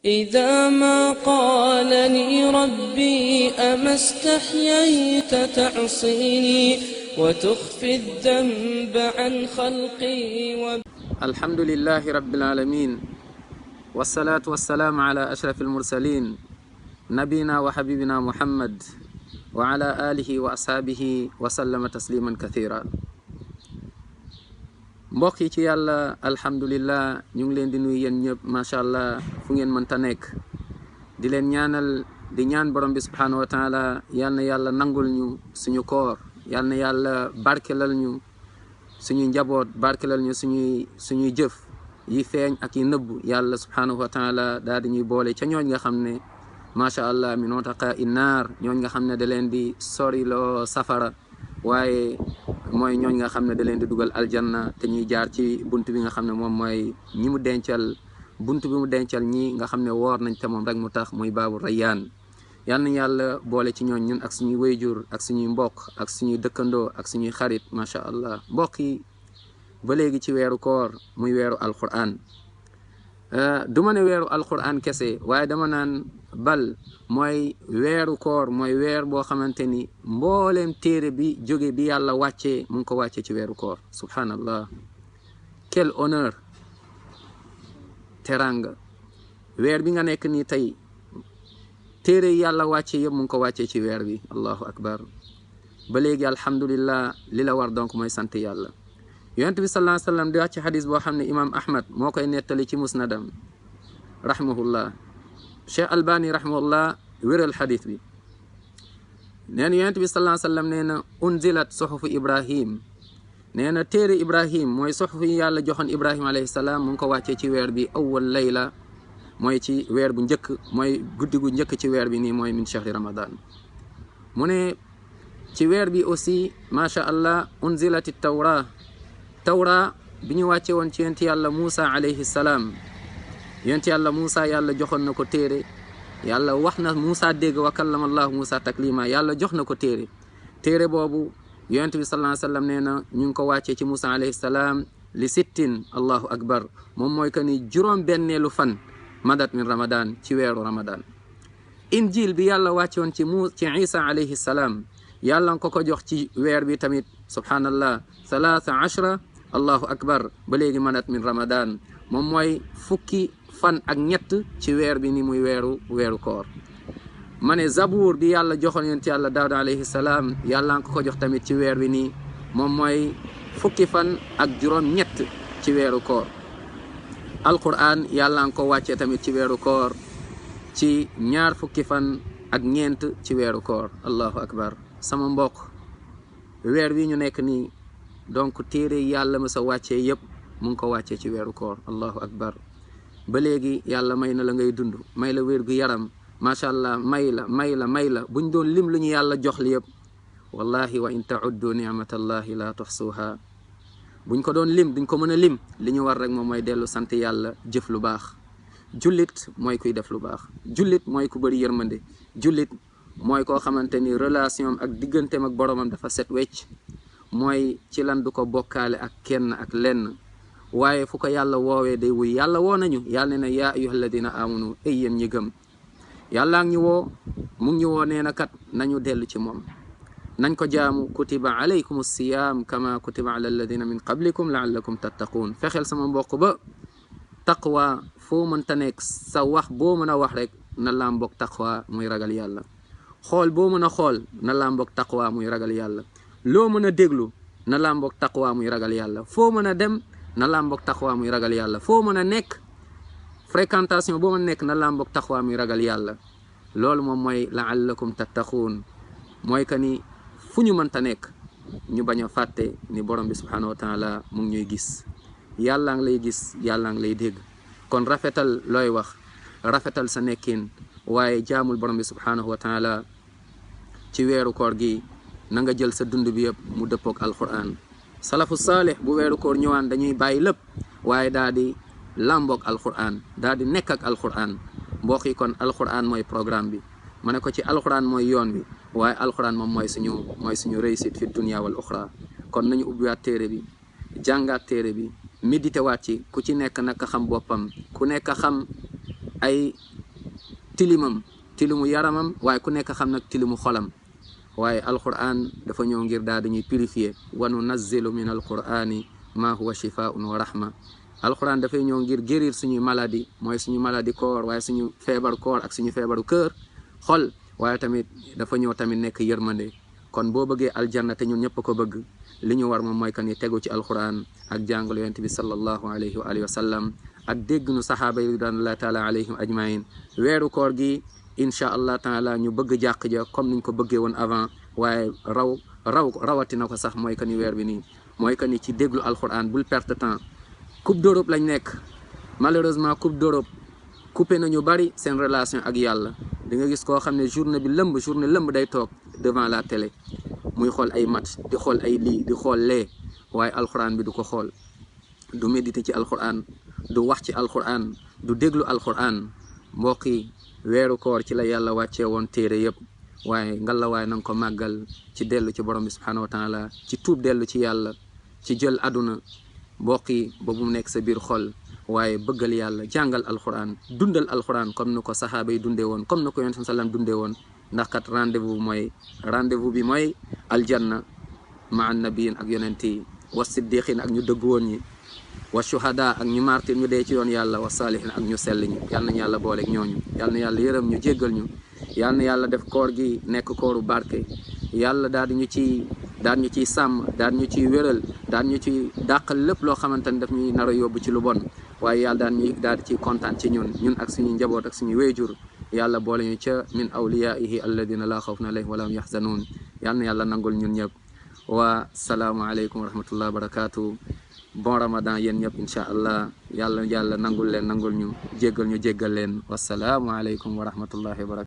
إذا ما قالني ربي أما استحييت تعصيني وتخفي الذنب عن خلقي الحمد لله رب العالمين والصلاة والسلام على أشرف المرسلين نبينا وحبيبنا محمد وعلى آله وأصحابه وسلم تسليما كثيرا. mbokk yi ci yàlla alhamdulillah ñu ngi leen di nuyu yéen ñëpp macha allah fu ngeen mënta nekk di leen ñaanal di ñaan borom bi subhanahu wa taala yal na yàlla nangul ñu suñu koor, yal na yàlla barkelal ñu suñuy njaboot, barkelal ñu suñuy jëf yi feeñ ak yi nëbb. yàlla subhanahu wa taala daal di ñuy boole ca ñooñ nga xam ne macha allah min wataqa innaar, ñooñ nga xam ne da leen di soriloo safara, waaye mooy ñooñ nga xam ne da leen di dugal aljanna te ñuy jaar ci bunt bi nga xam ne moom mooy ñi mu dencal, bunt bi mu dencal ñi nga xam ne woor nañ te moom rek mu tax, muy baabu rayyaan. yal nañ yàlla boole ci ñooñ ñun ak suñuy wayjur ak suñuy mbokk ak suñuy dëkkandoo ak suñuy xarit macha allah. mbokk yi ba léegi ci weeru koor, muy weeru alquran. du ma ne weeru alquran kese, waaye dama naan bal mooy weeru koor mooy weer boo xamante ni mbooleem téere bi jóge bi yàlla wàccee mu ngi ko wàccee ci weeru koor. subhanallah, quel honneur, teranga. weer bi nga nekk nii tey téere yàlla wàccee yëpp mu ngi ko wàccee ci weer bi. allahu akbar. ba léegi alhamdulillah, li la war donc mooy sant yàlla. yonent bi sallallahu alayhi wa sallam di wax ci xadis boo xam ne imam ahmad moo koy nettali ci musnadam rahimahullah. cheikh albani rahimahullah wéral xadis bi. nee na yonent bi sallallahu alayhi wa sallam nee na unzilat suhufu ibrahim, nee na téere ibrahim mooy suhufu yi yàlla joxoon ibrahim alayhi salaam mu ngi ko wàccee ci weer bi awwal layla, mooy ci weer bu njëkk, mooy guddi gu njëkk ci weer bi nii, mooy min chahri ramadan. mu ne ci weer bi aussi macha allah unzilati tawra bi ñu wàcce woon ci yonent yàlla Muusa alayhi salaam. yonent yàlla Muusa yàlla joxoon na ko téere, yàlla wax na Muusa dégg wa kallama allahu Muusa taklima, yàlla jox na ko téere. téere boobu yonent bi sallallahu alayhi wa sallam nee na ñu ngi ko wàccee ci Muusa alayhi salaam li sittin, allahu akbar, moom mooy que ni juróom benneelu fan madat min ramadan, ci weeru ramadan. injil bi yàlla wàcce woon ci Isa alayhi salaam, yàlla nga ko jox ci weer bi tamit subhanallah 13, allahu akbar, ba léegi manat min ramadan, moom mooy fukki fan ak ñett ci weer bi ni muy weeru koor. ma ne zabuur bi yàlla joxoon yonent yàlla daawda alayhi salaam, yàlla nga ko jox tamit ci weer bi nii, moom mooy fukki fan ak juróom ñett ci weeru koor. alquran yàlla nga ko wàccee tamit ci weeru koor ci ñaar fukki fan ak ñeent ci weeru koor. allahu akbar. sama mbokk, weer wi ñu nekk nii donc téere yàlla ma sa wàccee yëpp mu ngi ko wàccee ci weeru koor. allahu akbar. ba léegi yàlla may na la ngay dund, may la wér gu yaram macha allah, may la buñ doon lim lu ñu yàlla jox li yëpp, wallahi wa in tauddu nicmatallahi la tuxsuha, buñ ko doon lim duñ ko mën a lim. li ñu war rek moom mooy dellu sant yàlla, jëf lu baax. jullit mooy kuy def lu baax, jullit mooy ku bëri yërmande, jullit mooy koo xamante ni relation ak digganteem ak boromam dafa set wecc, mooy ci lan du ko bokkaale ak kenn ak lenn, waaye fu ko yàlla woowee day wuy. yàlla woo nañu, yàlla ne na yaa ayyuha alladina amanu, ay yéen ñi gëm. yàllaa ngi ñu woo, mu ngi ñu woo nee na kat nañu dellu ci moom, nañ ko jaamu. kutiba alaykum siyam kama kutiba ala alladina min qablikum laallakum tattaquun. fexeel sama mbokk ba taqwa foo mënta nekk, sa wax boo mën a wax rek na làmboog taqwa muy ragal yàlla. xool boo mën a xool na làmboog taqwa muy ragal yàlla. loo mën a déglu na làmboog taqwa muy ragal yàlla. foo mën a dem na làmboog taqwa muy ragal yàlla. foo mën a nekk, fréquentation boo mën a nekk na làmboog taqwa muy ragal yàlla. loolu moom mooy laallakum tattaquun, mooy que ni fu ñu mënta nekk ñu bañ a fàtte ni borom bi subhanahu wa taala mu ngi ñuy gis. yàlla ngi lay gis, yàlla ngi lay dégg. kon rafetal looy wax, rafetal sa nekkin, waaye jaamul borom bi subhanahu wa taala ci weeru koor gi. na nga jël sa dund bi yëpp mu dëppook alquran. salafu saalih bu weeru koor ñëwaan dañuy bàyyi lépp, waaye daal di làmboog alquran, daal di nekk ak alquran. mbokk yi kon alquran mooy programme bi. ma ne ko ci alquran mooy yoon bi, waaye alquran moom mooy suñu réussite fi dunia wal uxra. kon nañu ubbiwaat téere bi, jàngaat téere bi, médité waat ci. ku ci nekk naka xam boppam, ku nekk xam ay tilimu yaramam waaye ku nekk xam nag tilimu xolam waaye alquran dafa ñëw ngir daal dañuy purifier wa nunazzilu min alqurani ma huwa shifaun wa rahma alquran dafay ñëw ngir guérir suñuy maladie mooy suñu maladie koor waaye suñu feebar koor ak suñu feebaru kër xol waaye tamit dafa ñëw tamit nekk yërmande kon boo bëggee aljanna te ñun ñëpp ko bëgg li ñu war moom mooy que ni tegu ci alquran ak jàngal yonent bi sallallahu alayhi wa alihi wa sallam ak dégg nu saxaaba yi ridwanullahi taala alayhim ajmain weeru koor gi incha allah taala ñu bëgg jàq ja comme niñ ko bëggee woon avant waaye rawatina ko sax mooy que ni weer bi nii mooy que ni ci déglu alquran bul perte temps coupe d'Europe lañ nekk malheureusement coupe d'Europe coupé nañu bari seen relation ak yàlla di nga gis koo xam ne journée lëmb day toog devant la télé muy xool ay match di xool ay lii di xool lee waaye alquran bi du ko xool du méditer ci alquran du wax ci alquran du déglu alquran mbokk yi weeru koor ci la yàlla wàccee woon téere yëpp waaye ngalawaay na nga ko màggal ci dellu ci borom bi subhanahu wa taala ci tuub dellu ci yàlla ci jël aduna mbokk yi ba mu nekk sa biir xol waaye bëggal yàlla jàngal alquran dundal alquran comme ni ko saxaaba yi dundee woon comme ni ko yonent sallam dundee woon ndax kat rendez-vous bi mooy aljanna ma an nabiyin ak yonent yi wa siddiqin ak ñu dëgg woon ñi wa shuhada ak ñu martir ñu dee ci yoon yàlla wa saalihin ak ñu sell ñi yal nañu yàlla booleeg ñooñu yal na yàlla yërëm ñu jéggal ñu yal na yàlla def koor gi nekk kooru barke yàlla daal ñu ciy sàmm daal ñu ciy wéral daal ñu ci dàqal lépp loo xamante ne daf ñuy nar a yóbbu ci lu bon waaye yàlla daal di ciy kontaan ci ñun ak suñu njaboot ak suñu wéyjur yàlla boole ñu ca min awliyaihi alladina la xawfun alayhim wala hum yaxzanuun yal na yàlla nangul ñun ñëpp wa salaamu aleykum wa rahmatullah wa barakatuh bon ramadan yéen ñëpp incha allah yàlla nangul leen nangul ñu jéggal leen wasalaamu aleykum wa rahmatullahi wa barakatuh